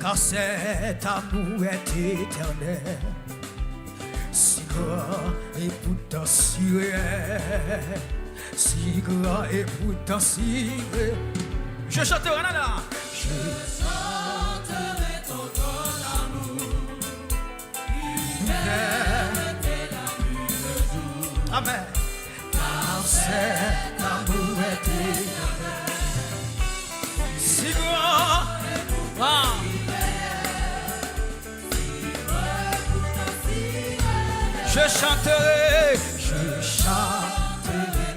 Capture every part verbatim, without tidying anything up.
Car cet amour est éternel, si grand et pourtant si réel, si grand et pourtant si réel. Je chanterai, nana. Je chanterai ton grand amour. Amen. Car cet amour est éternel. Si grand. Ah. Je chanterai. Je chanterai.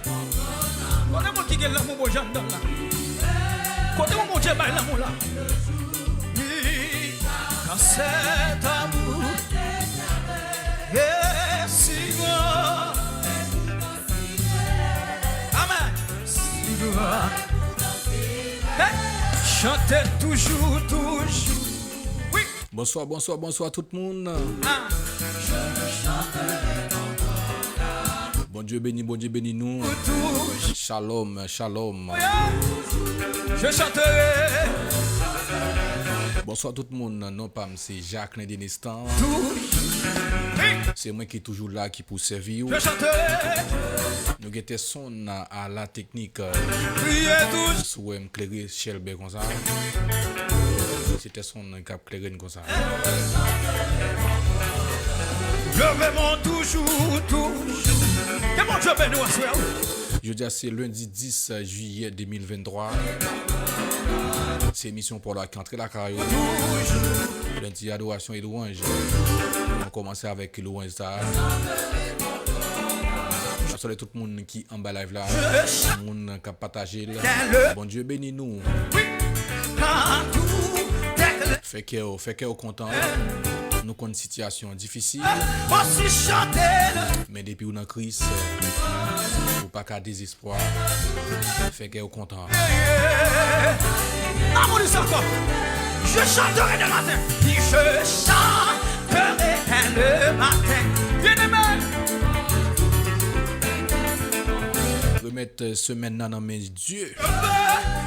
Kote moun ki gen lanmou bon jan anndan la? Kote moun Bondye bay lanmou la? Car cet amour est si grand. Amen. Si grand. Hey! Chante toujou, toujou. Wi. Bonswa, bonswa, bonswa tout moun. Ah. Bondye beni, Bondye beni nou. Shalom, shalom. Je chanterai. Bonswa tout moun, non pa m se Jacquelin Denestan. Se mwen ki toujou la ki pou sèvi w. Je chanterai. Nou gen Tèson a la teknik. Si w wè m klere chèlbè konsa. Se Tèson k ap klere n konsa. Leve mwen toujou, toujou. Ke Bondye beni w aswè a. Jodi a se lendi dis jiyè de mil venntwa. Se emisyon Pòl la ki antre lakay ou. Lendi adorasyon e lwanj. Nou kòmanse avèk lwanj sa. Mwen salye tout moun ki anba live la. Moun k ap pataje l. Bondye beni nou. Fè kè w, fè kè w kontan. Nou konn sitiyasyon an difisil. Men depi w nan Kris, ou pa ka dezespwa. Fè kè w kontan. Amour sa ankò. Je chanterai dès le matin. Je chanterai dès le matin. Bien-aimé. Remèt semèn nan nan men Dye. Je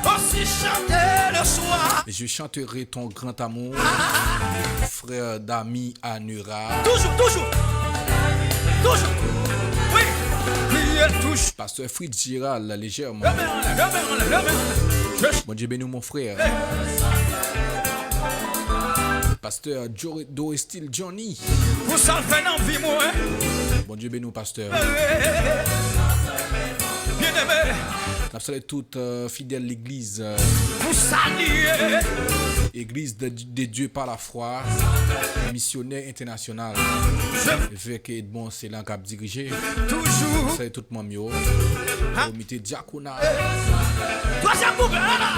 peux aussi chanter le soir. Je chanterai ton grand amour. Frè Dami Anura. Toujou, toujou. Toujou. Wi. Priye toujou. Pastè Fritz Gérald, lejèman. Leve anlè, leve anlè, leve anlè. Bondye beni w, mon frè. Pastè Joe Dorestil Johnny. Pou sa l fè nan vi mwen. Bondye beni w, pastè. Bien-aimé. N ap salye tout, euh, fidèl legliz, euh, Pou sa l ye. Église de, de Dieu par la foi, misyonè entènasyonal. Evèk Edmond Celan k ap dirije. Toujou. Salye tout manm yo. Komite dyakona. Twazyèm koupè, la, la.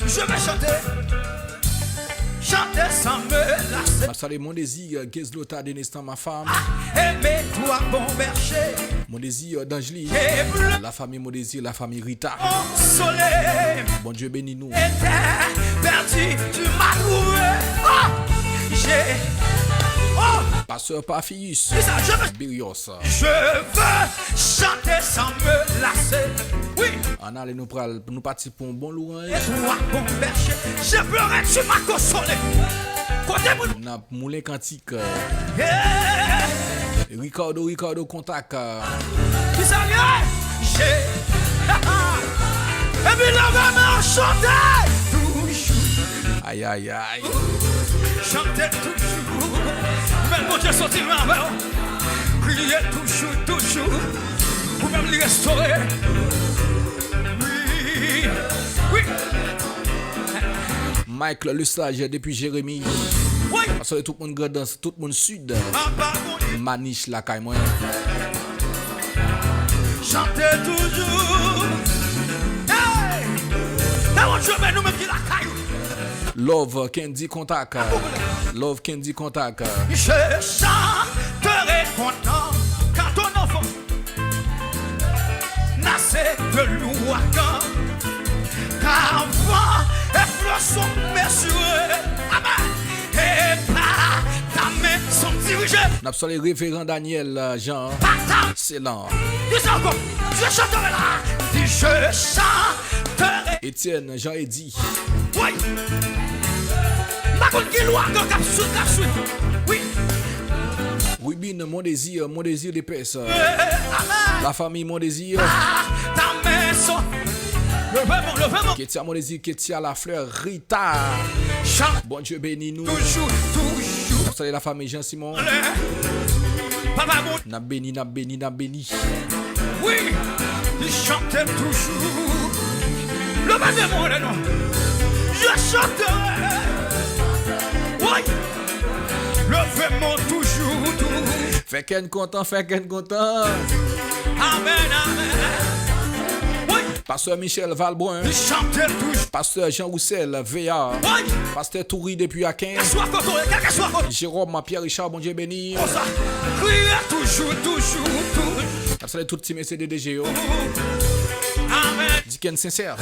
Je vais chanter. Chanter sans me lasser. M ap salye Mon Désir, Gezlota Denestan, ma femme. Aimer toi, bon berger. Mon Désir, D'Angely. La famille Mon Désir, la famille Rita. Mon soleil. Bondye beni nou. Était perdu, tu m'as trouvé. Oh, j'ai, oh. Pastè Pafius. Ki sa, je veux, Birios. Je veux chanter sans me lasser. Oui. Ann ale, nou pral, nou pati pou yon bon lwanj. Et toi, bon berger, je pleurais, tu m'as consolé. Kote moun? N ap moulen kantik. Yeah. Ricardo, Ricardo Kontak. Ki sa l ye? J'ai, epi leve men chante. Toujou. Ay, ay, ay. Chante toujou. Men Bondye soti lwen avè w. Priye toujou, toujou. Ou menm li restore. Wi. Wi. Michael Lesage depi Jeremi. Wi. Salye tout moun Grandans, tout moun Sid. Papa Bondye. Manich lakay mwen. Chante toujou. Hey! Lè Bondye beni nou menm ki lakay ou. Love Candy Kontak. Love Candy Kontak. Je chanterai content quand ton enfant naissait de l'ouragan. Car vent et fleuve sont mesurés. Amen. Et par ta main sont dirigés. N ap salye Reveran Daniel, euh, Jean. Par ta Selan. Ki sa ankò? Je chanterai la. Di je chanterai. Etienne Jean Eddy. Wi. Pa konn ki lwa k ap sou, k ap sou. Wi. Rubin, Mon Désir, Mon Désir de Pès. Amen. La famille Mon Désir. Ah, ta men son. Leve men w, leve men w. Ketia Mon Désir, Ketia Lafleur, Rita. Chan. Bondye beni nou. Toujou, toujou. N ap salye la famille Jean Simon. Papa bon. N ap beni, n ap beni, n ap beni. Wi, li chante toujou. Leve men w, non. Yo chante. Wi. Leve men w toujou, toujou. Fè kè n kontan, fè kè n kontan. Amen, amen. Wi. Pastè Michel Valbrun. Li chante toujou. Pastè Jean Roussel, V A. Wi. Pastè Toury depi Aken. Kèlkeswa kote w ye, kèlkeswa kote. Jérôme Pierre Richard, Bondye beni. Konsa, kriye toujou, toujou, toujou. N ap salye tout ti mesye D D G yo. Amen. Dickens Sincère.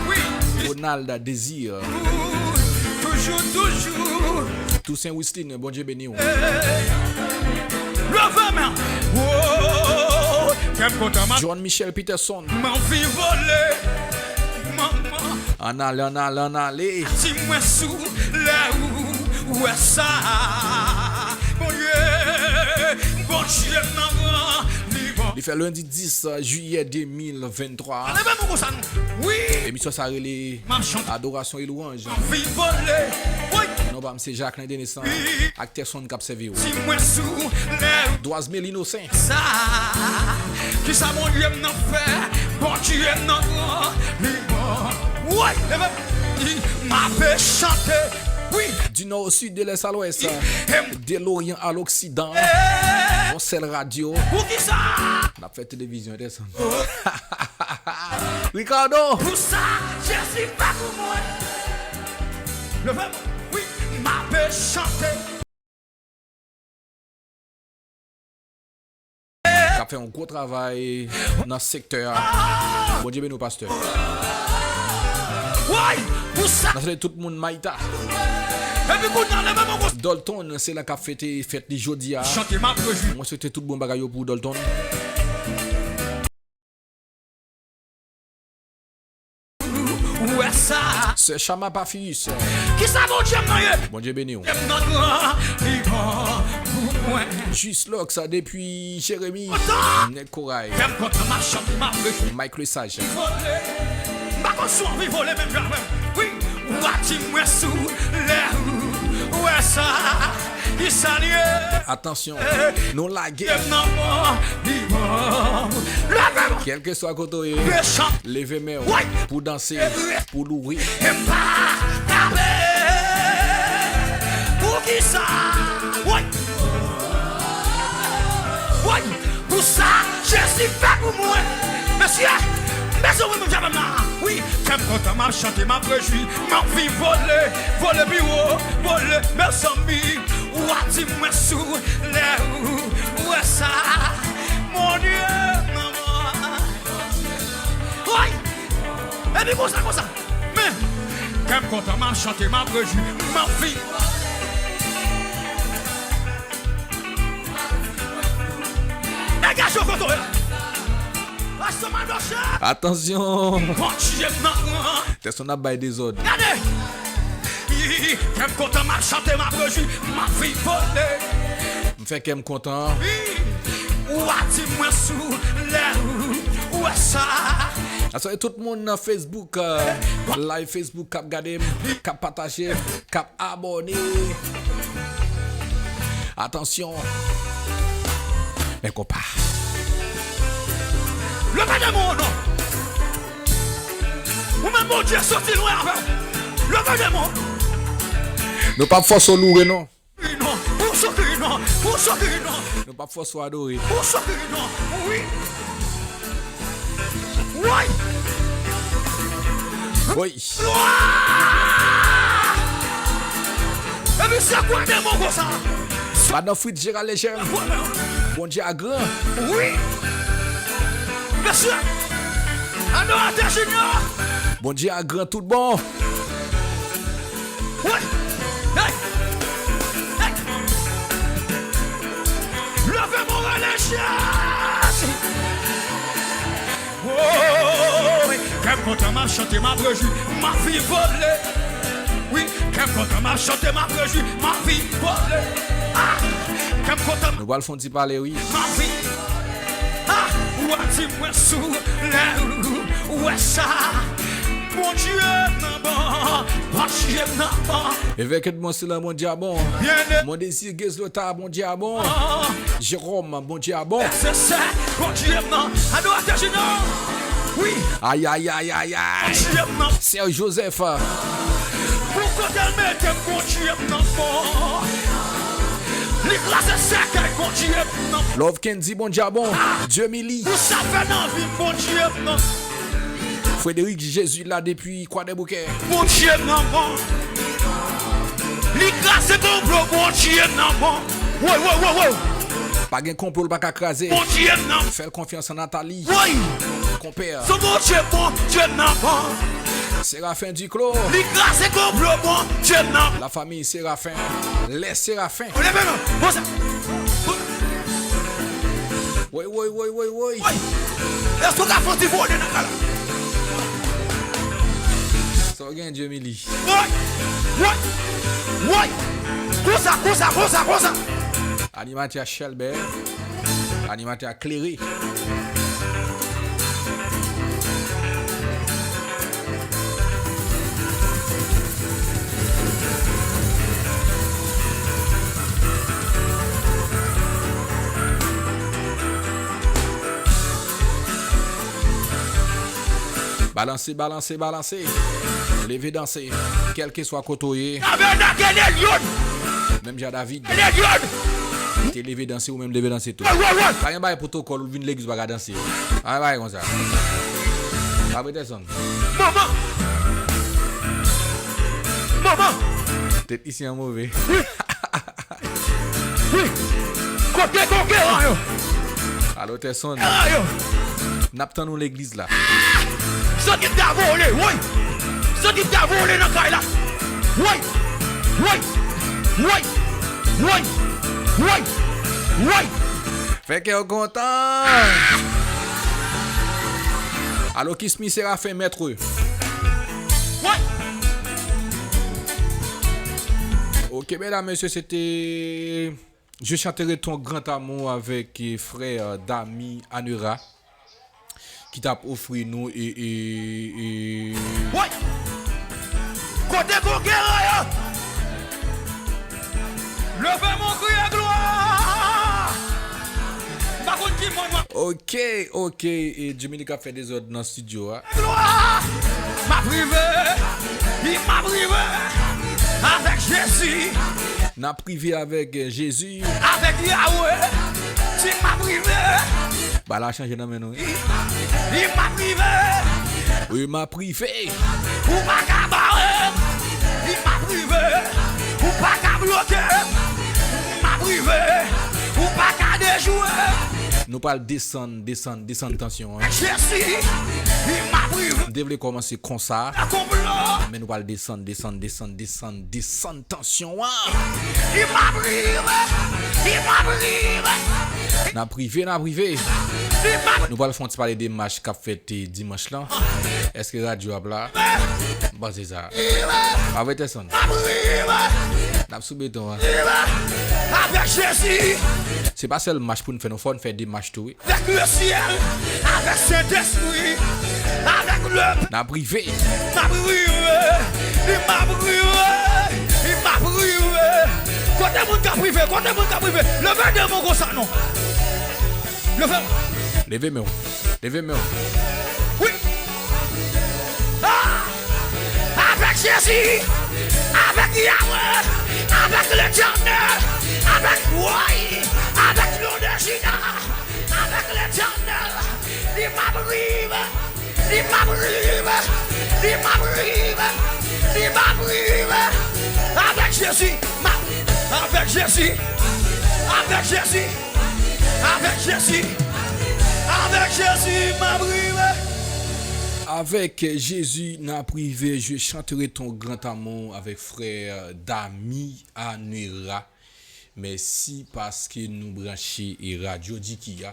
Wi. Ronald Désir. Toujou, toujou. Toussaint Wistin, Bondye beni w. Leve men. Oh, kè m kontan, man. John Michel Peterson. M anvi vole, manman. Ann ale, ann ale, ann ale. Di mwen si w lè ou wè sa. Bondye, Bondye m nan gran, li bon. Li fè lendi dis jiyè de mil venntwa. Leve men w konsa, non. Wi. Emisyon sa rele M ap chante. Adorasyon e lwanj. M anvi vole. Wi. Non pa m se Jacquelin Denesan. Wi. Ak Terson k ap sèvi w. Di mwen si w lè ou Dwazme Linosen. Sa, kisa Bondye m nan fè? Bondye m nan gran, li bon. Woy, leve, m ape chante. Wi. Du nord au sud, de l'est à l'ouest, de l'orient à l'occident. Yon sèl radyo. Poukisa? N ap fè televizyon, desann. Ricardo! Pou sa Jezi fè pou mwen. Leve, wi, m ape chante. K ap fè yon gwo travay nan sektè a. Bondye beni w, pastè. Woy! Pou sa. N ap salye tout moun Mayta. Epi kounye a, leve men w konsa. Dalton, se la k ap fete fèt li jodi a. Chante m ap rejwi. Mwen swete tout bon bagay yo pou Dalton. Ou wè sa. Sè Chama Pafius. Kisa Bondye m nan ye? Bondye beni w. M nan gran, li bon pou mwen. Jis Lòks depi Jeremi. Kontan. Nèg Koray. Kè m kontan, m ap chante, m ap rejwi. Mike Lesage. Vole. M pa konn si w anvi vole menm jan avè m. Wi, w a di mwen si w lè ou wè sa. Kisa l ye? Atansyon, nou lage. Kèlkeswa kote w ye, leve men w pou danse, pou loure. Poukisa? Woy! Woy! Pou sa Jezi fè pou mwen. Mesye, mezanmi, mwen avè m la. Wi, kè m kontan, m ap chante, m ap rejwi. M anvi vole, vole pi wo, vole, mezanmi. W a di mwen si w lè ou wè sa. Mon Dieu, manman. Woy! Epi konsa, konsa. Men, kè m kontan, m ap chante, m ap rejwi, m anvi. Degaje w kote w ye. Pastè Madoche. Atansyon. Kontinye nan pran. Tèson ap bay dezòd. Gade. Kè m kontan, m ap chante, m ap rejwi, m anvi vole. M fè kè m kontan. Wi. W a di mwen si w lè ou wè sa. Aswè tout moun nan Facebook, euh, live Facebook k ap gade m, k ap pataje, k ap abòne. Atansyon. Men konpa. Leve men w non. Ou menm Bondye soti lwen avè w. Leve men w. Nou p ap fòse w loure non. Non, pou soti non, pou soti non. Nou p ap fòse w adore. Pou soti non, wi. Woy. Woy. Lwa! Epi se kwa demon konsa? Madan Fritz Gérald Lejeune. Bondye a gran. Wi. Mesye. Adoratè Junior. Bondye a gran tout bon. Woy! Hey! Hey! Leve men w, rele Jezi! Woy! Kè m kontan, m ap chante, m ap rejwi, m anvi vole. Kè m kontan, m ap chante, m ap rejwi, m ap vin vole. Ah! Kè m kontan, nou pral fè yon ti pale, wi. M ap vin. Ah! Ou a di mwen sou lè ou wè sa. Bondye m nan bon, Bondye m nan bon. Evèk Edmond Silan, Bondye a bon. Bien. Mon Désir Gezlota, Bondye a bon. Jérôme, Bondye a bon. Sè, sè, Bondye m nan. Adoratè Junior. Wi. Ay, ay, ay, ay, ay. Bondye m nan. Serge Joseph. Pou kote l mete m, Bondye m nan bon. Li kraze sèkèy, Bondye m nan. Love Candy, Bondye a bon. Ah. Dieu Mili. Pou sa fè nan vi m, Bondye m nan. Frédéric Jésus la depi Kwadèboukè. Bondye m nan bon. Li kraze konplo, Bondye m nan bon. Woy, woy, woy, woy. Pa gen konplo l pa ka kraze. Bondye m nan. Fè l konfyans, Nathalie. Woy. Konpè. Son Bondye, Bondye m nan bon. Séraphin Duclos. Li kraze konplo, Bondye m nan. La famille Séraphin. Les Séraphins. Leve men. Konsa. Woy, woy, woy, woy, woy. Woy. Èske w ka fè yon ti vole nan kay la? Sa w gen, Dieu Mili? Woy! Woy! Woy! Konsa, konsa, konsa, konsa! Animatè Chelbè, animatè klere. Balanse, balanse, balanse. Leve danse. Kèlkeswa kote w ye. Menm jan David te leve danse, ou menm leve danse tou. Pa gen bagay pwotokòl, ou vin legliz ou pa ka danse. Pa gen bagay konsa. Pa vre, Tèson? Manman! Manman! Teknisyen an move. Wi! Kote kokeran yo? Alo, Tèson. Kokeran yo! N ap tann ou legliz la. Ah! Santi m ta vole, woy! Santi m ta vole nan kay la. Woy! Woy! Woy! Woy! Woy! Woy! Fè kè w kontan. Alo, Kismi Serafen, mèt. Woy! Ok, medam, mesye, se te Je chanterai ton grand amour avec, eh, frè, eh, Dami Anura, ki t ap ofri nou, e, e, e, woy! Kote kokeran yo? Leve men w, kriye glwa! M pa konn ki mòn mwen. Ok, ok, e Jimmy Lee k ap fè dezòd nan estidyo a. Glwa! M ap rive, m ap rive avèk Jezi. N ap rive avèk Jezi. Avèk Yahweh, si m ap rive. Bagay la chanje nan men nou, wi. M ap rive. Wi, m ap rive. Ou pa ka bare m. M ap rive. Ou pa ka bloke m. M ap rive. Ou pa ka dejwe m. Nou pral desann, desann, desann tansyon an. Jezi, m ap rive. M te vle kòmanse konsa, men nou pral desann, desann, desann, desann, desann tansyon an. M ap rive, m ap rive. N ap rive, n ap rive. M ap Nou pral fè yon ti pale de mach k ap fèt, eh, dimanch lan. Èske radyo ap la? M panse sa. Pa vre, Tèson? M ap rive. N ap sou beton an. Avèk Jezi. Se pa sèl mach pou n fè, non, fò n fè de mach tou, wi. Avèk lesyèl, avèk Sentespri, avèk le. N ap rive. M ap rive, m ap rive, m ap rive. Kote moun k ap rive? Kote moun k ap rive? Leve de men w konsa non. Leve. Leve men w. Leve men w. Wi. Ah! Avèk Jezi, avèk Yahweh, avèk Letènèl, avèk, woy, avèk non de Jida, avèk Letènèl, li p ap rive, li p ap rive, li p ap rive, li p ap rive. Avèk Jezi, m ap, avèk Jezi, avèk Jezi, avèk Jezi, avèk Jezi, m ap rive. Avèk Jezi, n ap rive. Je chanterai ton grand amour avèk frè Dami Anera. Mèsi paske nou branche e Radyo Diki a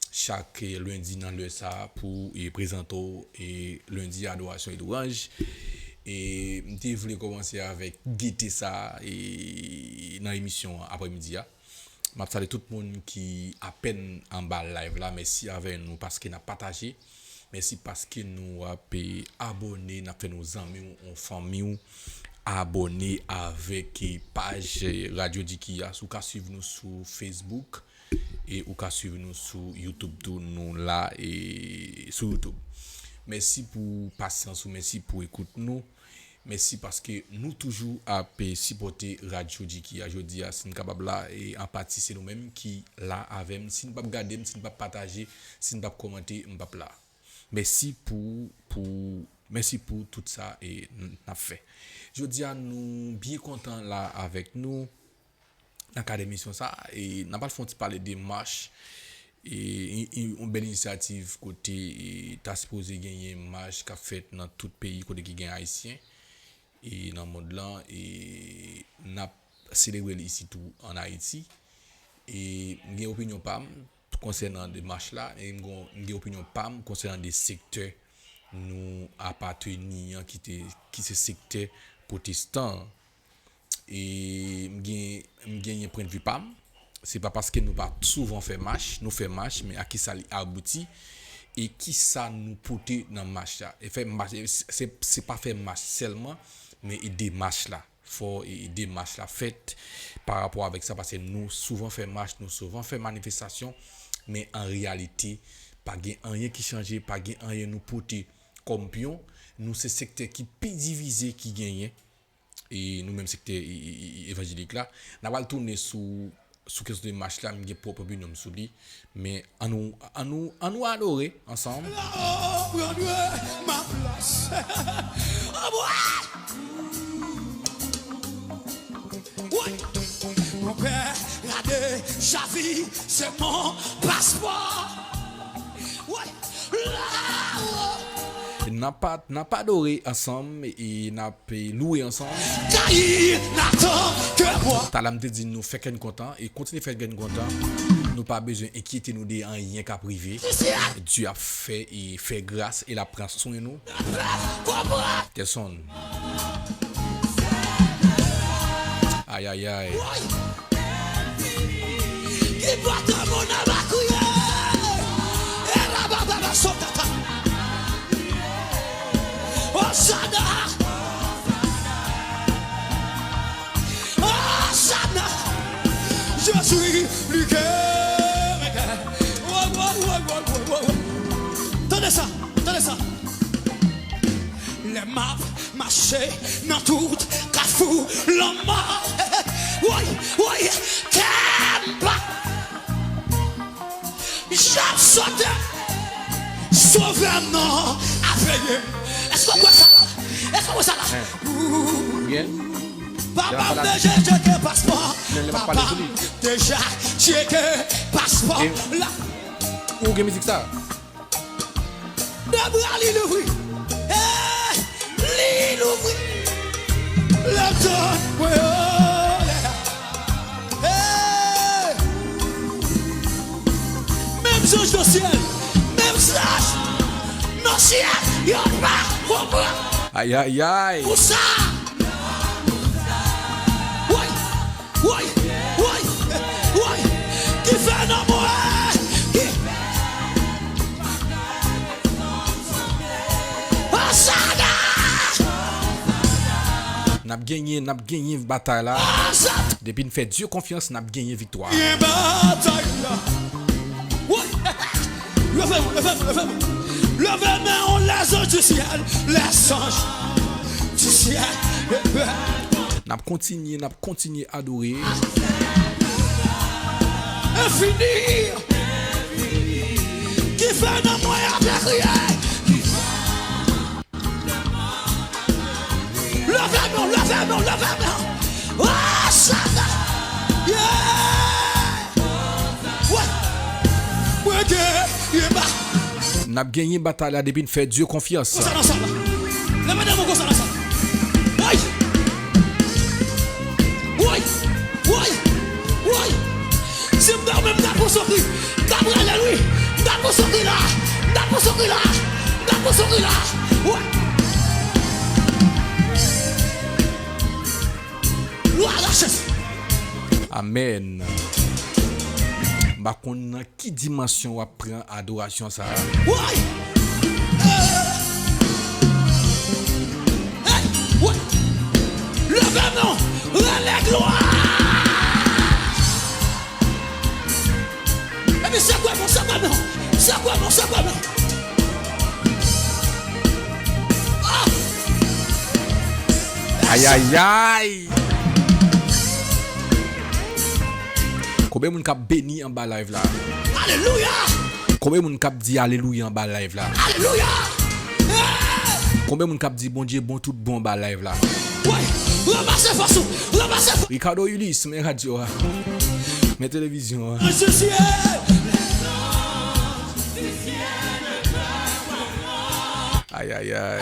chak lendi nan lè sa a pou e prezante w e lendi adorasyon e lwanj. E m te vle kòmanse avèk gete sa e nan emisyon an aprèmidi a. M ap salye tout moun ki apèn anba live la. Mèsi avè nou paske n ap pataje. Mèsi paske nou ap, e, abòne, n ap fè nou zanmi w, yon fanmi w. Abòne avèk, e, paj, e, Radyo Diki a. Si w ka swiv nou sou Facebook, e ou ka swiv nou sou YouTube tou, nou la, e, sou YouTube. Mèsi pou pasyans ou, mèsi pou ekout nou. Mèsi paske nou toujou ap, e, sipòte Radyo Diki a. Jodi a, si n kapab la, e, an pati, se nou menm ki la avè m. Si n p ap gade m, si n p ap pataje, si n p ap kòmante, m p ap la. Mèsi pou, pou, mèsi pou tout sa, e, n, n ap fè. Jodi a, nou byen kontan la avèk nou nan kad emisyon sa, e, n ap al fè yon ti pale de mach, e, e, e, yon bèl inisyativ kote, e, ta sipoze genyen mach k ap fèt nan tout peyi kote ki gen Ayisyen, e, nan mond lan, e, n ap selebre l isi tou ann Ayiti. E, m gen opinyon pa m konsènan demach la, e m gen, m gen opinyon pa m konsènan de sektè nou apateni an, ki te, ki se sektè pwotestan an. E m gen, m genyen pwennvi pa m. Se pa paske nou pa souvan fè mach, nou fè mach, men a kisa li abouti? E kisa nou pote nan mach la? E fè mach, se, se pa fè mach sèlman, men e demach la. Fò e, e demach la fèt pa rapò avèk sa, paske nou souvan fè mach, nou souvan fè manifestasyon, men an reyalite, pa gen anyen ki chanje, pa gen anyen nou pote kòm pyon. Nou se sektè ki pi divize ki genyen. E nou menm sektè, e, e, e, evanjelik la. N a pral tounen sou, sou kesyon de mach la, m gen pwòp opinyon m sou li. Men ann nou, ann nou, ann nou adore ansanm. Laò, pran dwe ma plas. Anmwey! Wi! Mon père a déjà vu, c'est mon passeport. Wi! Laò! N ap, n ap adore ansanm e n ap louwe ansanm. Kayi n atann ke mwa. Talè a m te di nou fè kè n kontan e kontinye fè kè n kontan. Nou pa bezwen enkyete nou de anyen k ap rive. Dye ap fè e fè gras e l ap pran swen nou. Telson. Ayayay. Ki pòte moun nan la kriye. E la ba ba ba sotata. Osana. Osana. Je suis le guerrier. Wo, wo, wo. Tande sa, tande sa. Lè m ap mache nan tout kafou lanmò. Woy, woy, kè m pa janm sote. Sovè m nan ap veye m. Èske w kwè sa la? Èske w kwè sa la? Papa m deja tcheke paspò. Papa m deja tcheke paspò. Ou gen mizik sa? De bra li louvri. Hey! Li louvri. Lèv zòn mwen anlè. Hey! Menm zanj nan syèl, menm zanj nan syèl, yo pa konprann. Ayayay. Pou sa. Woy! Woy, woy, woy. Ki fè nan mwen, ki Osana! N ap genyen, n ap genyen batay la. Osana! Depi n fè Dye konfyans, n ap genyen viktwa. Gen batay la. Woy! Leve w, leve w, leve w. Leve men w, lèzanj di syèl, lèzanj di syèl. N ap kontinye, n ap kontinye adore. Enfini. Ki fè nan mwen ap kriye. Leve men w, leve men w, leve men w. Osana. Yeah. Wè. Mwen gen, ye ba. N ap genyen batay la depi n fè Dye konfyans. Konsa nan sa la. Leve men w konsa nan sa. Woy. Woy. Woy. Woy. Si m ta w menm, m ta pran sokri. M ta pran lè l, wi. M ta pran sokri la. M ta pran sokri la. M ta pran sokri la. Woy. Amèn. M pa konn nan ki dimansyon w ap pran adorasyon sa a. Woy! Hey! Woy! Leve men w! Rele glwa! Epi sekwe men w, sekwe men w! Sekwe men w, sekwe men w! Ah! Ayayay! Konbyen moun k ap beni anba live la? Alelouya! Konbyen moun k ap di alelouya anba live la? Alelouya! Hey! Konbyen moun k ap di Bondye bon tout bon anba live la? Woy! Ranmase fòs ou! Ranmase fòs! Ricardo Ulysse, men radyo a. Men televizyon an. Ressuscité! Ayayay.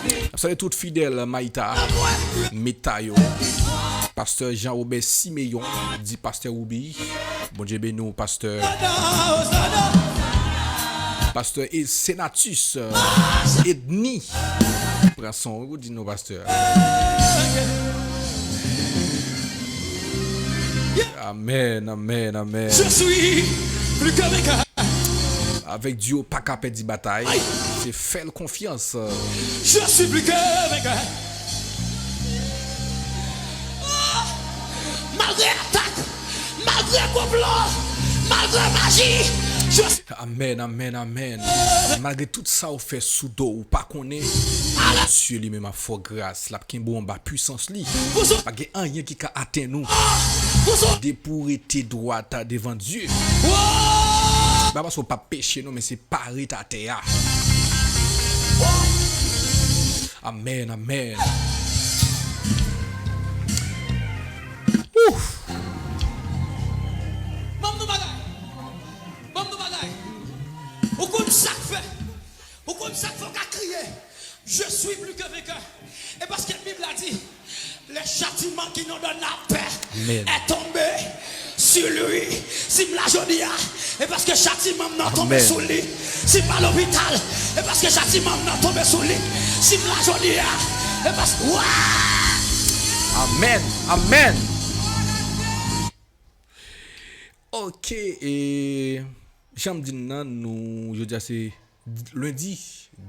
N ap salye tout fidèl Mayta, Meta yo. Pastè Jean Robert Siméon, di Pastè Woubi. Bondye beni w, Pastè. Pastè E-, Senatus, Edny. Pran son, ou di nou, Pastè. Amèn, amèn, amèn. Je suis plus que vainqueur. Avèk Dye w pa ka pèdi batay. Ay. Se fè l konfyans. Je suis plus que vainqueur. Ah! Malgré atak, malgré konplo, malgré maji, je suis Amèn, amèn, amèn. Malgre tout sa w fè sou do w, ou pa konnen, Bondye li menm ap fè w gras, l ap kenbe w anba pwisans li. Pa gen anyen ki ka atenn ou. Depi w rete dwat devan Dye. Pa paske w p ap peche non, men se pa ret atè a. Amèn, amèn. Ouf! Ban m nou bagay. Ban m nou bagay. Ou konn sa k fè. Ou konn sa k fè w ka kriye. Je suis plus que vainqueur. E paske Bib la di, le châtiment qui nous donne la paix Amèn. Est tombé sur lui. Si m la jodi a, e paske chatiman m nan tonbe Amèn. Sou li. Si m pa lopital, e paske chatiman m nan tonbe sou li. Si m la jodi a, e paske, wa! Amèn. Amèn. Ok, e jan m di n nan, nou, jodi a se lendi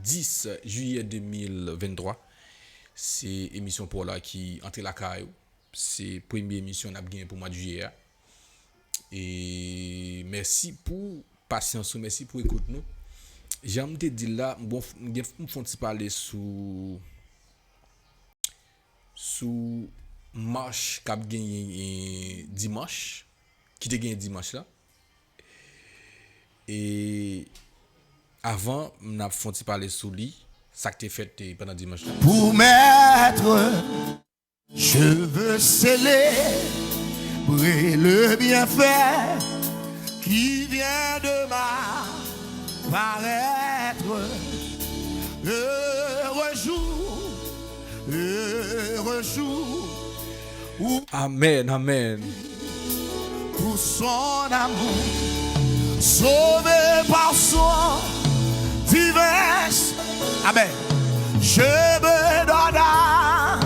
dis jiyè de mil venntwa. Se emisyon pa w la ki antre lakay ou. Se premye emisyon n ap genyen pou mwa de jiyè a. E mèsi pou pasyans ou, mèsi pou ekout nou. Jan m te di l la, m gon, m gen, m fè yon ti pale sou, sou mach k ap genyen, e, dimanch, ki te genyen dimanch la. E avan, n ap fè yon ti pale sou li, sa k te fèt, e, pandan dimanch la. Pour m'être Je veux célébrer le bienfait qui vient de m'apparaître. Heureux jour, heureux jour, où Amèn, amèn. Pour son amour, sauvé par son divin. Amen. Je me donne à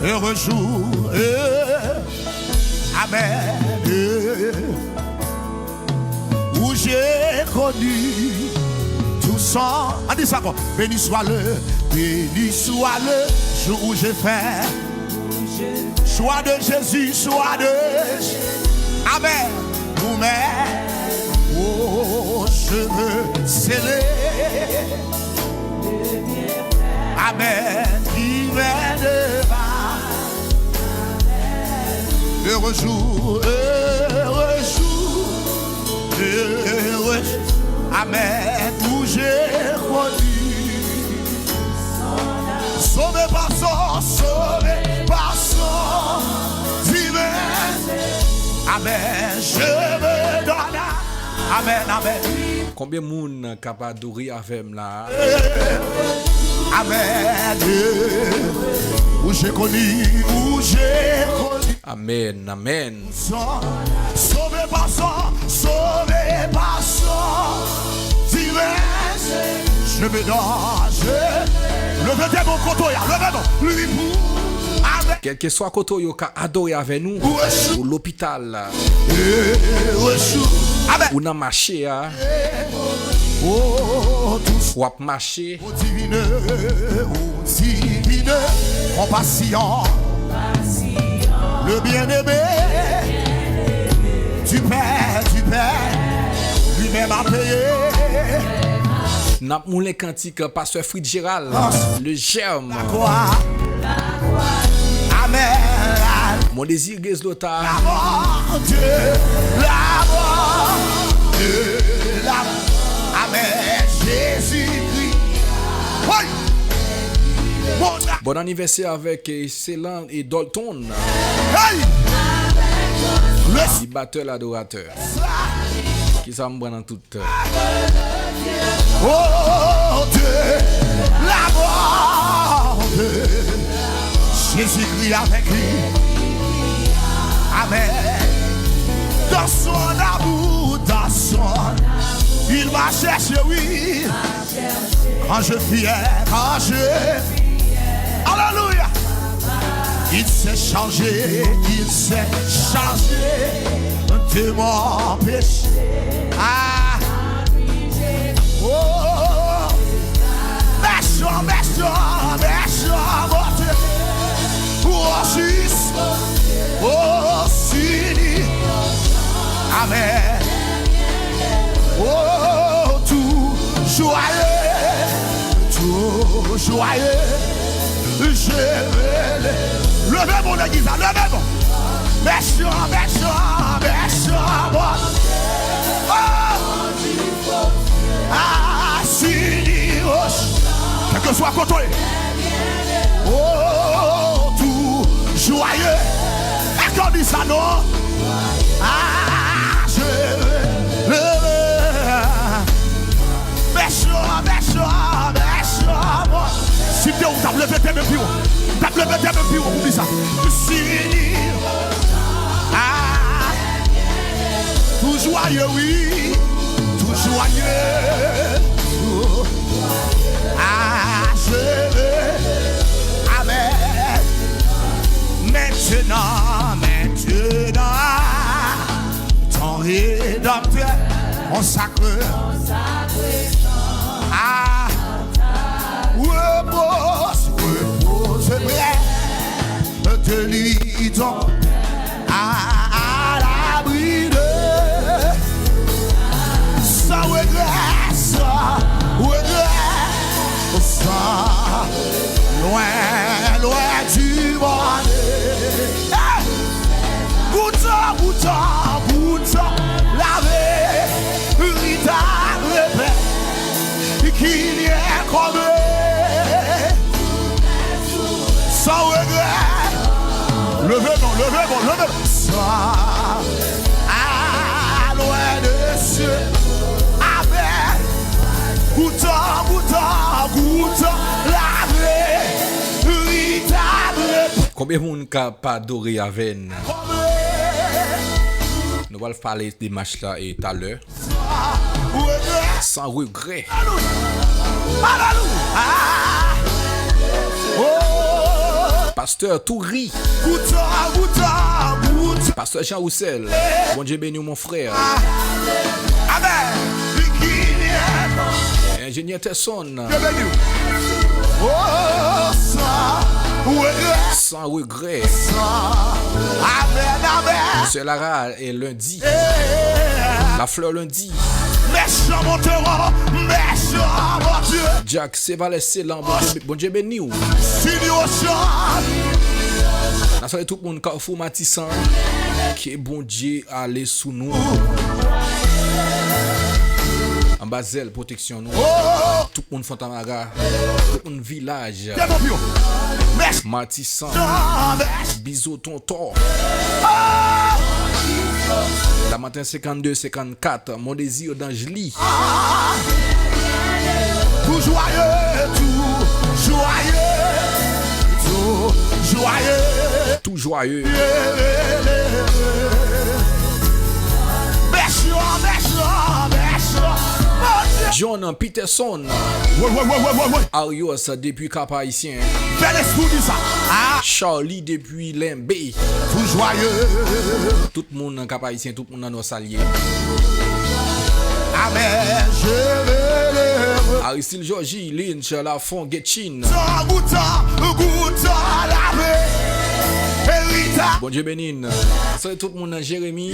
heureux jour. Euh, amen. Euh, où j'ai connu tout son. An di sa ankò. Béni soit le, béni soit le jour où j'ai fait. Choix de Jésus, choix de Amen. Ou mèt, oh, je veux sceller. Amen. Qui vient de bas. Heureux jour, heureux jour, heureux. Amen. Où j'ai connu Sauvé par son, sauvé par son divin. Amen. Je me donne à. Amen, amen. Konbyen moun k ap adore avè m la? Amen. Où j'ai connu, où j'ai connu. Amen, amen. Sauvé par son, sauvé par son divin. Je me donne, je Leve de men kote w ye a, leve non. Li pou avè. Kèlkeswa kote w ye, w ka adore avè nou. Ou lopital. Amèn. Ou nan mache a. W ap mache. Divine, oh, divine compassion, le bien-aimé du Père, du Père, lui-même a payé. N ap moulen kantik Pastè Fritz Gérald, Le Germe. Amèn. Mon désir Gueslota. L'amour de, l'amour de, l'amour. Amèn. Jezikri. Woy. Bon anivèsè avèk Selan e Dalton. Hey! Li batè, ladoratè. Kisa m pran nan tout? Oh, de la mort. Jésus-Christ a vaincu. Amen. Dans son amour, dans son, il m'a cherché, oui. Quand je fiais, quand je, alléluia. Il s'est chargé, il s'est chargé de mon péché. Ah. Oh. Méchant, méchant, méchant, mon Dieu. Oh, juste. Oh, Seigneur. Amen. Oh, tout joyeux, tout joyeux. Je veux le... Leve men w legliz la, leve men w. Méchant, méchant, méchant, bon. Oh! Ah, Seigneur. Kèlkeswa kote w ye. Oh, tout joyeux. Èske w di sa non? Ah, je veux lever. Méchant, méchant, méchant, bon. Si te ou t ap leve de men pi wo. Ou t ap leve de men pi wo pou di sa. Sini. Ah. Tout joyeux, oui. Tout joyeux. Ah, je veux. Amen. Maintenant, maintenant. Ton rédempteur, consacre à repose, repose près de lui, ton, à, à l'abri de, sans regret, sans regret, sans, loin, loin du monde. Hey! Pourtant, pourtant, pourtant, la vérité répète qu'il n'y a comme sans regret. Leve non, leve non, leve non. Sans, à loin de Dieu. Amen. Pourtant, pourtant, pourtant, la vérité répète. Konbyen moun k ap adore avè n? Nou pral pale de match la e talè. Sans regret. Pastè Toury. Pastè Jean Roussel. Bondye beni w, mon frè. Amen. Enjenyè Terson. Sans regret. Amen, amen. Sè Lara e Lundi. Laflè Lundi. Méchant, mon terror, méchant, mon Dieu. Jack Sevalès Selan, Bondye, Bondye beni w. Sini Ochan. N ap salye tout moun Kafou Matisan. Ke Bondye ale sou nou. Anba zèl pwoteksyon nou. Tout moun Fontamara, tout moun vilaj. Matisan, Bizo Tonton. Lamanten senkannde, senkannkat, Mondezi, Danjli. Tou jwaye, tou jwaye, tou jwaye. Tou jwaye. Méchant, méchant, méchant. Mon Dieu. John Peterson. Woy, woy, woy, woy, woy, woy. Arios depi Kap Ayisyen. Fè lespri w di sa. Ah, Charlie depi Lenbe. Tou jwaye. Tout moun nan Kap Ayisyen, tout moun nan Nò, salye. Amèn. Je veux le Aristil Georgie, Lynch, Lafon, Getchin. Goutan, goutan, goutan, lave. Erita. Bondye beni n. Salye tout moun nan Jeremi.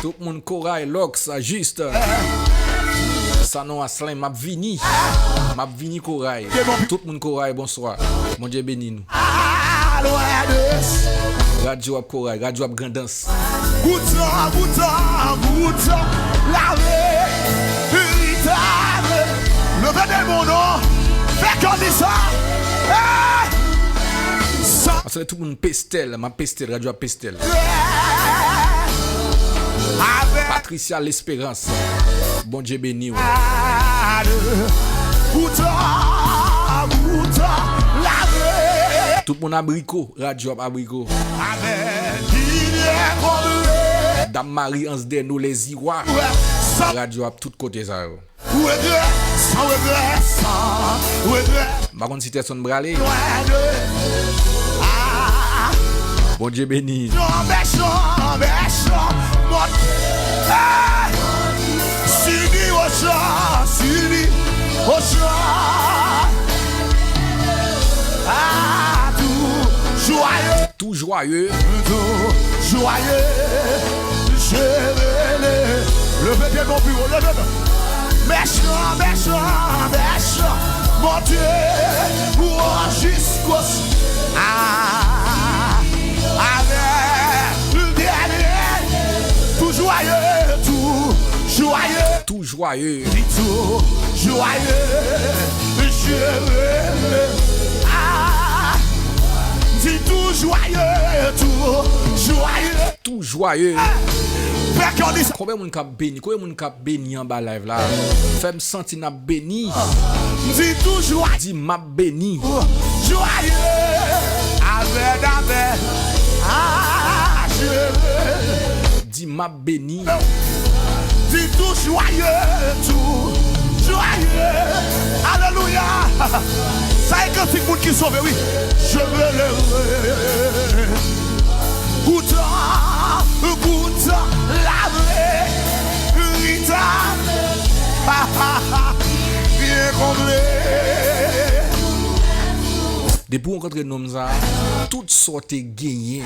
Tout moun Koray, Lòks, Jis. Sanon, Aslem, m ap vini. M ap vini Koray. Tout moun Koray, bonswa. Bondye beni nou. Alwades. Radyo ap Koray, radyo ap Grandans. Goutan, goutan, goutan, lave, iritable. Leve de mon non, fè kò di sa. Hey! Sa. Salye tout moun Pestel, m ap Pestel, radyo ap Pestel. Avè. Patricia Lesperance, Bondye beni w. Goutan, goutan, lave. Tout moun Abriko, radyo ap Abriko. Avè. Ki vyen konble. Dam Mari Ansdeno, Lèziwa. San Radyo ap tout kote sa yo. regrè, san regrè, san regrè. M pa konn si Tèson prale. Lwen de. Ah. Bondye beni. Chanbè, chanbè, chanbè. Mwen. Hey! Sini, Ochan, Sini, Ochan. Ah, tou jwaye. Tou jwaye. Tou jwaye. Je veux le. Leve pye nou pi wo, leve nou. Mèchan, mèchan, mèchan. Bondye, ou an jiskos. Ah, avè. Dènye. Tou jwaye, tou jwaye. Tou jwaye. Di tou jwaye. Je veux. Ah, di tou jwaye, tou jwaye. Tou jwaye. Fè kè w di sa. Konbyen moun k ap beni? Konbyen moun k ap beni anba live la? Fè m santi n ap beni. Di tou jwaye. Di m ap beni. Jwaye. Avè, avè. Ah, je veux. Di m ap beni. Di tou jwaye, tou jwaye. Alelouya. Sa e kantik moun ki sove, wi. Je veux le. Goutan, goutan, lave, Rita. Byen konble. Depi w rankontre nonm sa, tout sa w te genyen,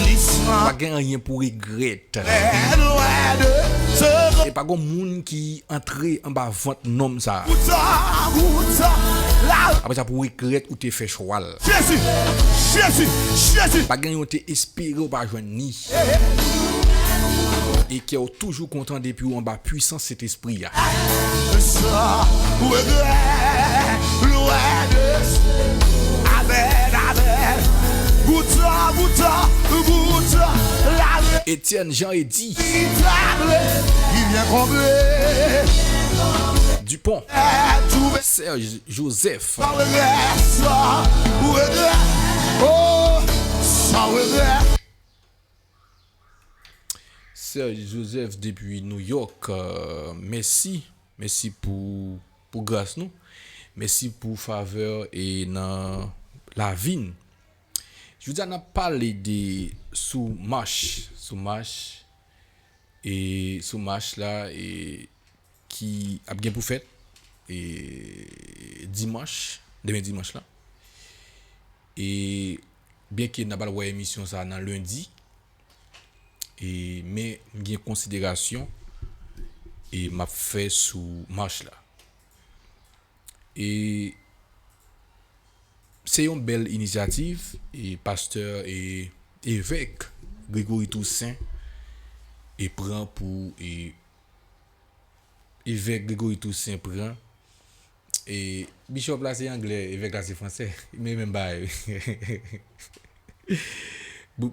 Lisman. Pa gen anyen pou regrèt. Lwen de se. E pa gen moun ki antre anba vant nonm sa. Goutan, goutan, la. Apre sa, pou regrèt ou te fè chwa l. Jezi, Jezi, Jezi. Pa gen yon te espere ou pa jwenn ni. E kè w toujou kontan depi w anba pwisans Sentespri a. San regrè, lwen de. Amèn, amèn. Goutan, goutan, goutan, lave. Etienne Jean Eddy Ki table, ki vyen konble. Dupont, Tou Serge Joseph. San regrè, san regrè. Oh, san regrè. Serge Joseph depi New York, euh, mèsi. Mèsi pou, pou gras nou. Mèsi pou favè e nan lavi n. Jodi a n ap pale de sou mach, sou mach, e sou mach la, e ki ap gen pou fèt, e dimanch, demen dimanch la. E byenke n ap al wè emisyon sa nan lendi, e, men m gen konsiderasyon e m ap fè sou mach la. E se yon bèl inisyativ e pastè e evèk Gregory Toussaint e pran pou e evèk Gregory Toussaint pran. E bishop la se anglè, evèk la se fransè, men menm bagay.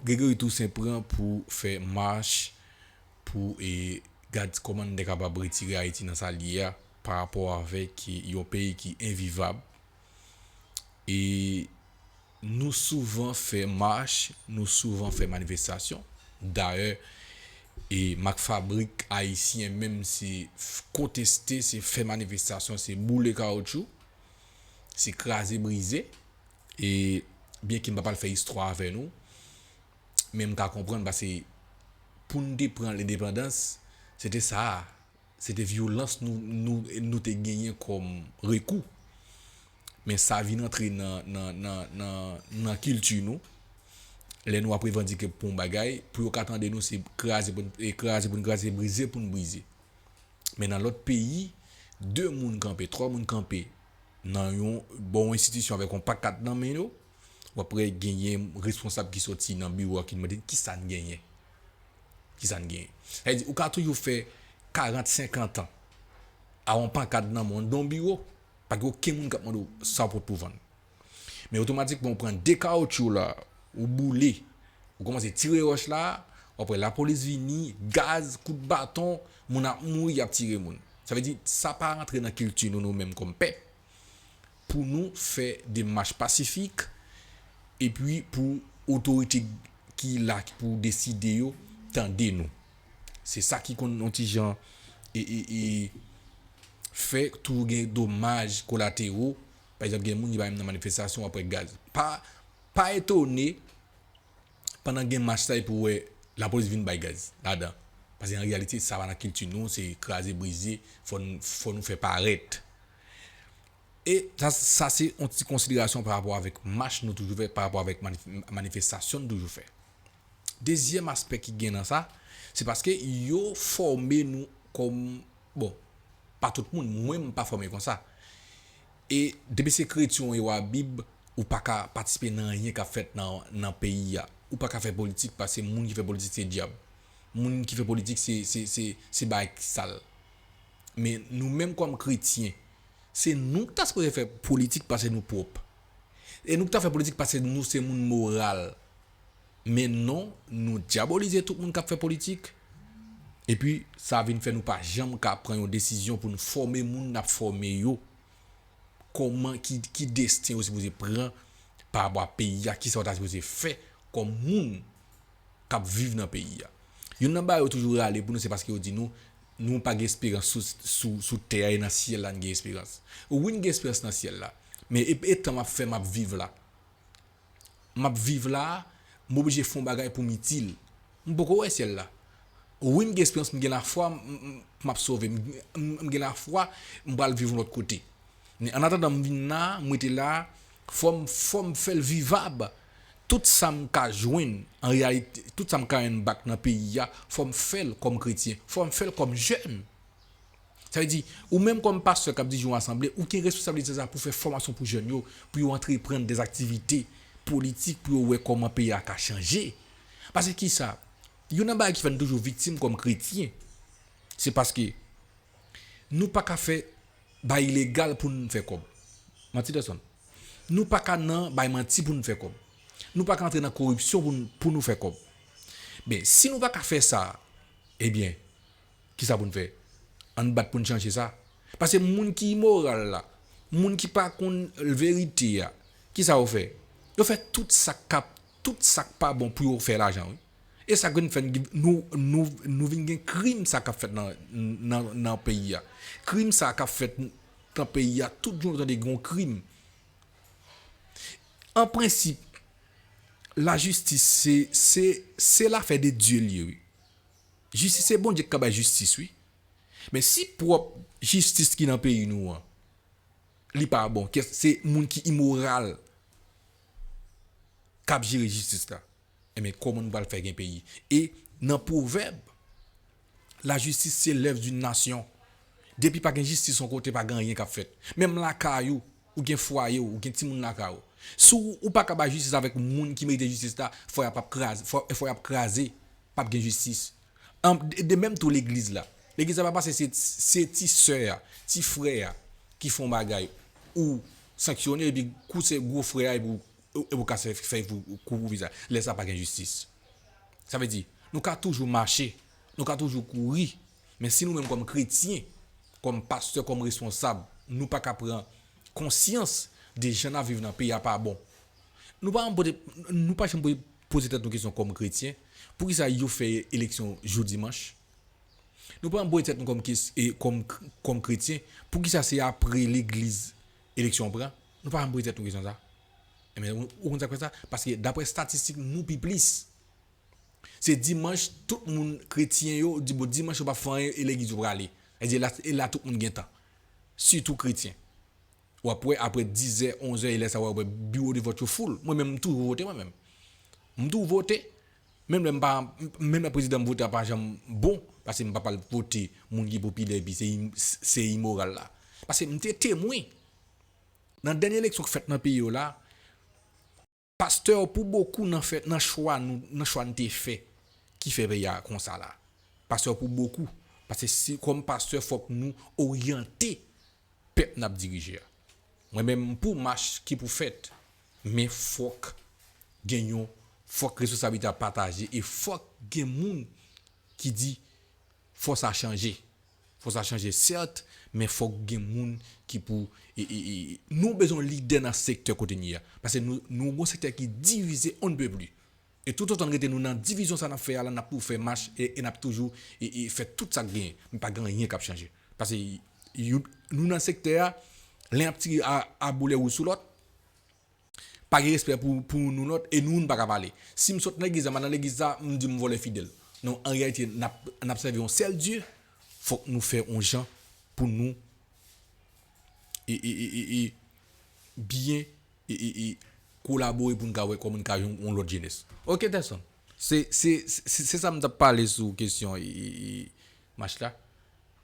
Gregory Toussaint pran pou fè mach pou e gad kòman n te kapab retire Ayiti nan sa l ye a pa rapò avèk yon peyi ki envivab. E nou souvan fè mach, nou souvan fè manifestasyon. Dayè, E mak fabrik ayisyen menm se f- konteste, se fè manifestasyon, se boule kawoutchou, se kraze brize. E byenke m pa pral fè istwa avè nou, men m ka konprann paske pou n te pran lendepandans, se te sa a. Se te vyolans nou, nou, nou te genyen kòm rekou. Men sa vin antre nan, nan, nan, nan, nan kilti nou. Lè nou ap revandike pou yon bagay, pou yo ka tande nou, se kraze pou n e kraze pou n kraze, brize pou n brize. Men nan lòt peyi, de moun kanpe, twa moun kanpe nan yon bon enstitisyon avèk yon pankart nan men yo, w ap wè genyen responsab ki soti nan biwo a ki mande kisa n genyen. Kisa n genyen. Sa vle di, ou ka toujou fè karant, senkant an a yon pankart nan men w, nan yon biwo, pa gen okenn moun k ap mande w sa w pot pou vann. Men otomatikman, ou pran de kawoutchou la, ou boule, ou kòmanse tire wòch la, w ap wè lapolis vini, gaz, kout baton, moun ap mouri, y ap tire moun. Sa vle di, sa pa rantre nan kilti nou, nou menm kòm pèp, pou nou fè demach pasifik, epi pou otorite ki la pou deside yo tande nou. Se sa ki konn yon ti jan e, e, e, fè toujou gen domaj kolatero. Pa egzanp, gen moun ki pa menm nan manifestasyon, w ap wè gaz. Pa, pa etone, pandan gen mach sa, epi w wè lapolis vin bay gaz ladan. Paske an reyalite, sa pa nan kilti nou, se kraze brize, fò n, fò nou fè parèt. E sa, sa se yon ti konsiderasyon pa rapò avèk mach nou toujou fè, pa rapò avèk manif- manifestasyon nou toujou fè. Dezyèm aspè ki gen nan sa, se paske yo fòme nou kòm, bon, pa tout moun, mwen m pa fòme konsa. E depi se kretyen w ye, w a Bib, ou pa ka patisipe nan anyen k ap fèt nan, nan peyi a. Ou pa ka fè politik paske moun ki fè politik se dyab. Moun ki fè politik se, se, se, se bagay ki sal. Men nou menm kòm kretyen, se nou ki ta sipoze fè politik paske nou pwòp. E nou ki ta fè politik paske nou se moun moral. Men non, nou dyabolize tout moun k ap fè politik. Epi, sa vin fè nou pa janm ka pran yon desizyon pou nou fòme moun n ap fòme yo. Kòman, ki, ki desten yo sipoze pran pa rapò a peyi a, kisa yo ta sipoze fè kòm moun k ap viv nan peyi a. Youn nan bagay yo toujou rale pou nou, se paske yo di nou, nou pa gen esperans sou, sou, sou tè a, e nan syèl la n gen esperans. Wi, n gen esperans nan syèl la. Men e, e tan m ap fè, m ap viv la. M ap viv la, m oblije fè yon bagay pou m itil. M poko wè syèl la. Wi, m gen esperans, m gen lafwa, m, m, m ap sove. M, m, m gen lafwa, m pral viv yon lòt kote. Men annatandan m vin la, m rete la, fò m, fò m fè l vivab. Tout sa m ka jwenn, an reyalite, tout sa m ka earn back nan peyi a, fò m fè l kòm kretyen, fò m fè l kòm jèn. Sa vle di, ou menm kòm pastè k ap dirije yon asanble, ou gen responsablite sa pou fè fòmasyon pou jèn yo, pou yo antreprann dèzaktivite politik, pou yo wè kòman peyi a ka chanje. Paske kisa? Youn nan bagay ki fè n toujou viktim kòm kretyen, se paske nou pa ka fè bay ilegal pou n fè kòb. Manti pèsonn. Nou pa ka nan bay manti pou n fè kòb. Nou pa ka antre nan koripsyon pou n, pou nou fè kòb. Men, si nou pa ka fè sa, ebyen, kisa pou n fè? Ann bat pou n chanje sa. Paske moun ki imoral la, moun ki pa konn verite a, kisa yo fè? Yo fè tout sa k ap, tout sa k pa bon pou yo fè lajan, wi. E sa k vin fè n, nou, nou, nou vin gen krim sa k ap fèt nan, nan, nan peyi a. Krim sa k ap fèt nan peyi a, tout jou nou tande gen yon krim. An prensip, lajistis se, se, se lafè de Dye l ye, wi. Jistis, se Bondye ki ka bay jistis, wi. Men si pwòp jistis ki nan peyi nou an, li pa bon, kè se moun ki imoral k ap jere jistis la, ebyen, kòman nou pral fè gen peyi? E nan pwovèb, lajistis se lèv d'une nation. Depi pa gen jistis yon kote, pa gen anyen k ap fèt. Menm lakay ou, ou gen fwaye w, ou gen timoun lakay ou. Si w, ou pa ka bay jistis avèk moun ki merite jistis la, fwaye a p ap kraze, fwa-, fwaye a ap kraze, p ap gen jistis. An, de, de menm tou legliz la. Legliz la pa pase se, se ti sè a, ti frè a ki fè yon bagay, ou sanksyone, epi kou se gwo frè a, epi ou, epi ou ka fè, fè pou, kou pou vizaj. Lè sa pa gen jistis. Sa vle di, nou ka toujou mache, nou ka toujou kouri, men si nou menm kòm kretyen, kòm pastè, kòm responsab, nou pa ka pran konsyans de jan n ap viv nan peyi a pa bon. Nou pa janm poze, nou pa janm poze, poze tèt nou kesyon kòm kretyen, Poukisa yo fè eleksyon jou dimanch? Nou pa janm poze tèt nou kòm kes-, e, kòm, kòm kretyen, poukisa se apre legliz eleksyon an pran? Nou pa janm poze tèt nou kesyon sa. Ebyen, ou, ou konn sa k fè sa? Paske daprè estatistik, nou pi plis. Se dimanch, tout moun kretyen yo di, bon, dimanch yo p ap fè anyen, e legliz yo prale. Sa vle di, e la, e la tout moun gen tan. Sitou kretyen. W ap wè, apre dizè, onzè, e lè sa w ap wè biwo de vòt yo full. Mwen menm, m toujou vote, mwen menm. M toujou vote. Menm lè m pa, menm lè prezidan m vote a pa janm bon, paske m pa pral vote moun ki popilè, epi se im-, se imoral la. Paske m te temwen. Nan dènye eleksyon k fèt nan peyi yo la, pastè pou bokou nan fè, nan chwa nou, nan chwa n te fè, ki fè peyi a konsa la. Pastè pou bokou. Paske si, kòm pastè, fòk nou oryante pèp n ap dirije a. Mwen menm, m pou mach ki pou fèt, men fòk gen yon, fòk responsablite a pataje e fòk gen moun ki di, fò sa chanje. Fò sa chanje, sèt, men fòk gen moun ki pou, e, e, e, nou bezwen lidè nan sektè kote n ye a. Paske nou, nou gon sektè ki divize on ne peut plus. E toutotan n rete nou nan divizyon sa n ap fè a la, n ap toujou fè mach e, e n ap toujou, e, e fè tout sa k genyen. Men pa gen anyen k ap chanje. Paske yo, nou nan sektè a, len ap tire a, a boulè wouj sou lòt. Pa gen respè pou, pou youn lòt, e nou youn pa ka pale. Si m sot nan legliz la, m al nan legliz la, m di m vòlè fidèl. Non, an reyalite, n ap, n ap sèvi yon sèl Dye, fòk nou fè yon jan pou nou, e, e, e, e, e, byen, e, e, e, kolabore pou n ka wè kòman n ka jwenn yon lòt jenès. Ok, Tèson. Se, se, se, se sa m t ap pale sou kesyon, e, e, e, mach la.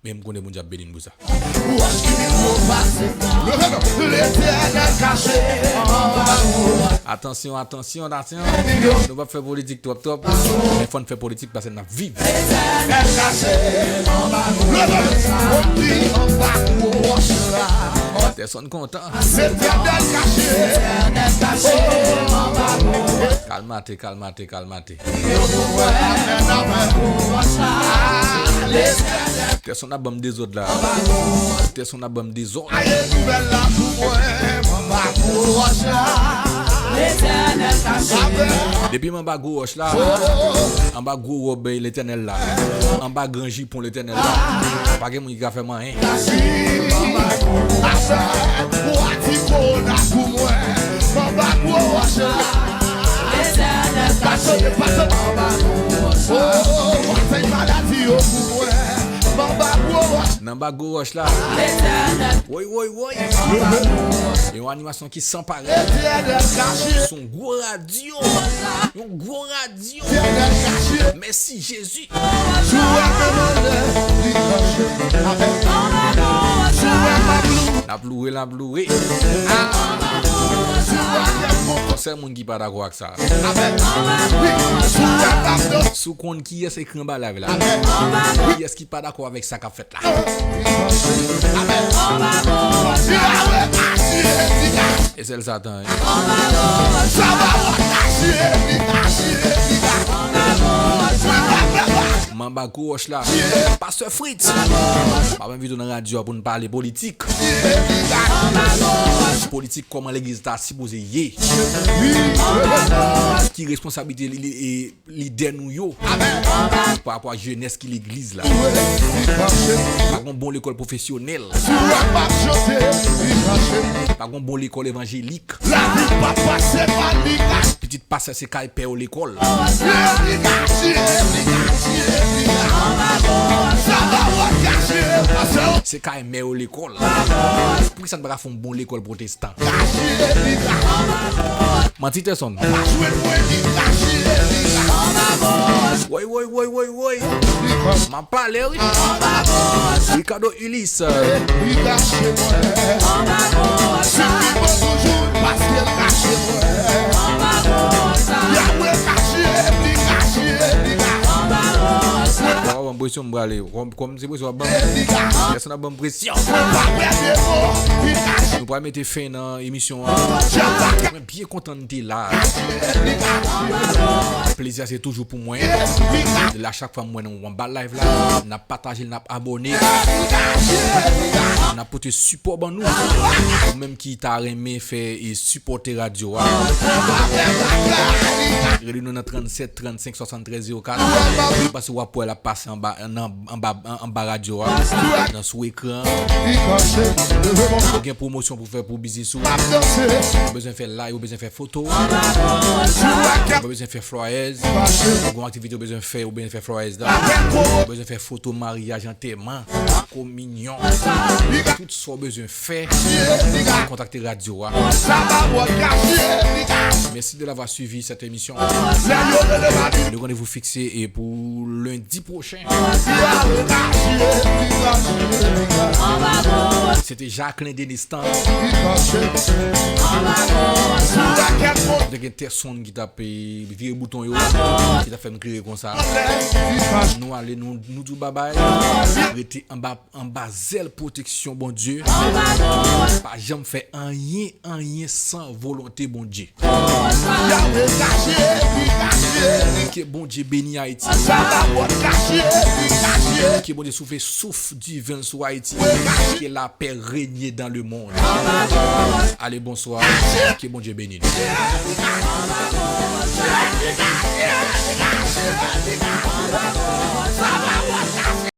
Men m konnen Bondye ap beni n pou sa. Wòch ki pi wo pase, leve men, Letènèl kache anba wòch. Atansyon, atansyon, atansyon. Nou p ap fè politik twòp, twòp. Men fò n fè politik paske n ap viv. Letènèl kache anba wòch. Leve men, wòch ki anba gwo wòch la. Tèson kontan. Letènèl kache. Letènèl kache anba wòch. Kalmate, kalmate, kalmate. Tèson ap ban m dezòd la. Tèson ap ban m dezòd. Depi m anba gwo wòch la, anba gwo wòb Letènèl la, anba gran jipon Letènèl la, pa gen moun ki ka fè m anyen. Anba gwo wòch la. Letènèl kache. Pase, pase. Anba gwo wòch la. Oh, oh, oh, oh, fè maladi yo pou mwen. Anba gwo wòch. Nan ba gwo wòch la. Letènèl. Woy, woy, woy. Anba gwo wòch. Yon animasyon ki san parèy. Letènèl kache. Son gwo radyo. Yon gwo radyo. Letènèl kache. Mèsi, Jezi. Sou wè m mande, li kache. Amen. Sou wè m ap lou. N ap louwe, n ap louwe. Yon sèl moun ki pa dakò ak sa. Si w konn kiyès ekri anba live la, kiyès ki pa dakò avèk sa k ap fèt la. E sèl Satan, wi. M anba gwo wòch la. Pastè Fritz. M ap envite w nan radyo a pou n pale politik. Politik, kòman legliz ta sipoze ye. Ki responsablite li, li, e, lidè nou yo pa rapò a jenès ki legliz la. Pa gon bon lekòl pwofesyonèl. Pa gon bon lekòl evanjelik. Pitit pastè se kay pè yo lekòl. Se kay mè yo lekòl. Poukisa n pa ka fè yon bon lekòl pwotestan? Manti Tèson. Woy, woy, woy, woy, woy. M ap pale, wi. Ricardo Ulysse. Wa, w ap ban m presyon, m prale. Kòm, kòm se presyon w ap ban m. Pèsonn ap ban m presyon. Nou pral mete fen nan emisyon an. Mwen byen kontan n te la. Plezi a se toujou pou mwen. La chak fwa m wè nou anba live la, n ap pataje l, n ap abòne. N ap pote te sipò ban nou. Ou menm ki ta renmen fè e sipòte radyo a, rele nou nan trannsèt trannsenk swasanntrèz zewo kat. Ou pase w ap wè l ap pase anba, nan, anba, anba radyo a, nan sou ekran. Ou gen pwomosyon pou fè pou biznis ou. Ou bezwen fè live, ou bezwen fè foto. Ou bezwen fè flyers. Ou gen aktivite ou bezwen fè, ou bezwen fè flyers la. Ou bezwen fè foto maryaj, antèman, kominyon, tout sa w bezwen fè, kontakte radyo a. Merci de l'avoir suivi cette émission. Le rendez-vous fixé est pour lundi prochain. C'était Jacqueline Denistan. Te gen tèsonn ki t ap vire bouton yo, ki t ap fè m kriye konsa. Nou ale, nou, nou di w babay. Rete anba, anba zèl pwoteksyon Bondye. Pa janm fè anyen, anyen san volonte Bondye. Ke Bondye beni Ayiti. Ke Bondye soufle souf diven sou Ayiti. Que la paix règne dans le monde. Allez, bonsoir. Que Bondye beni nou.